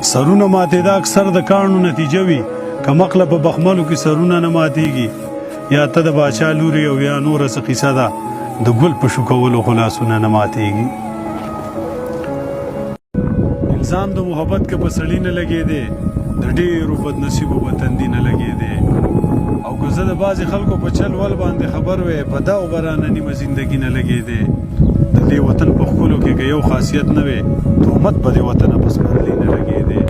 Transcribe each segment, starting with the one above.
سرونه ماتېده اکثر د کاڼو نتیجه وي، کمقله په بخملو کې سرونه نه ماتېږي. یا ته د باچا لوري او یا نوره څه قیصه ده، د ګل په شوکولو خو لاسونه نه ماتېږي. الزام د محبت که په سړي نه لګېدی، د ډېرو بدنصیبو به تندي نه لګېدی. او که زه د بعضې خلکو په چل ول باندې خبر وی، په دغو به رانه نیمه زندګي نه لګېدی. د دې وطن په ښکلو کې که یو خاصیت نه وی، تهمت به دې وطنه په سپرلي نه لګېدی.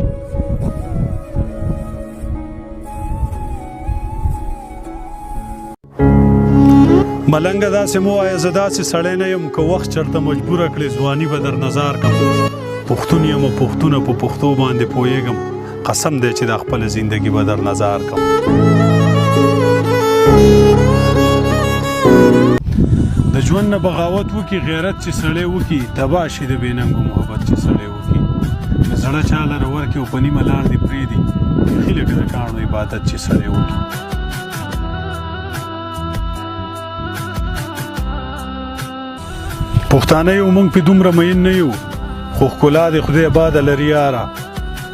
ملنګه داسې مو وایه، زه داسې سړی نه یم، که وخت چرته مجبوره کړې ځواني به در نظار کم. پښتون یم او پښتونه په پښتو باندې پوهېږم، قسم دی چې دا خپله زندګي به در نظار کم. د ژوند نه بغاوت وکي، غیرت چې سړی وکي، تباه شي د بې ننګو محبت چې سړی وکي. که زړه چا لره ورکي او په نیمه لار دې پرېږدي، بیخي لکه د کاڼو عبادت چې سړی وکي. پښتانه یو موږ په دومره مین نه یو، خو ښکلا دې خدای آباده لري یاره.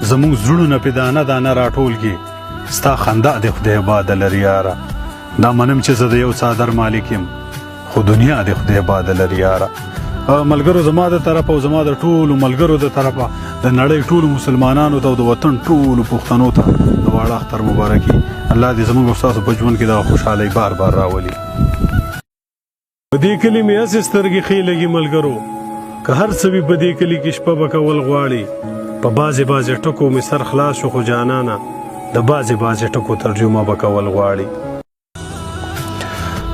زموږ زړونه په دانه دانه راټول کې، ستا خندا دې خدای آباده لري یاره. دا منم چې زه د یو څادر مالک یم، خو دنیا دې خدای آباده لري یاره. ملګرو، زما د طرفه او زما د ټولو ملګرو د طرفه د نړۍ ټولو مسلمانانو ته او د وطن ټولو پښتنو ته د واړه اختر مبارکي. الله دې زموږ او ستاسو په ژوند کې دغه خوشحالۍ بار بار راولي. په دې کلي مې هسې سترګې ښې لګي ملګرو، که هر څه وي په دې کلي کې شپه به کول غواړي. په بعضې بعضې ټکو مې سر خلاص شو، خو جانانه د بعضې بعضې ټکو ترجمه به کول غواړي.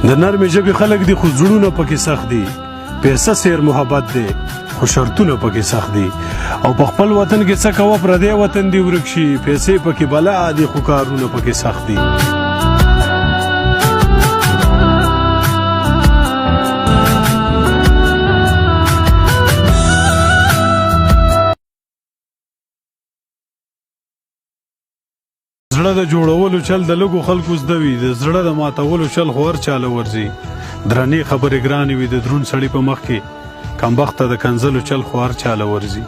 د نرمې ژبې خلک دي خو زړونه پکې سخت دي، پیسه سیر محبت دی خو شرطونه پکې سخت دي. او په خپل وطن کې څه کوه، پردی وطن دی ورک شي، پیسې پکې بلا دي خو کارونه پکې سخت دي. زړه د جوړولو چل د لږو خلکو زده وي، د زړه د ماتولو چل خو هر چا له ورځي. درنې خبرې ګرانې وي د درون سړي په مخ کې، کمبخته د کنځلو چل خو هر چا له ورځي.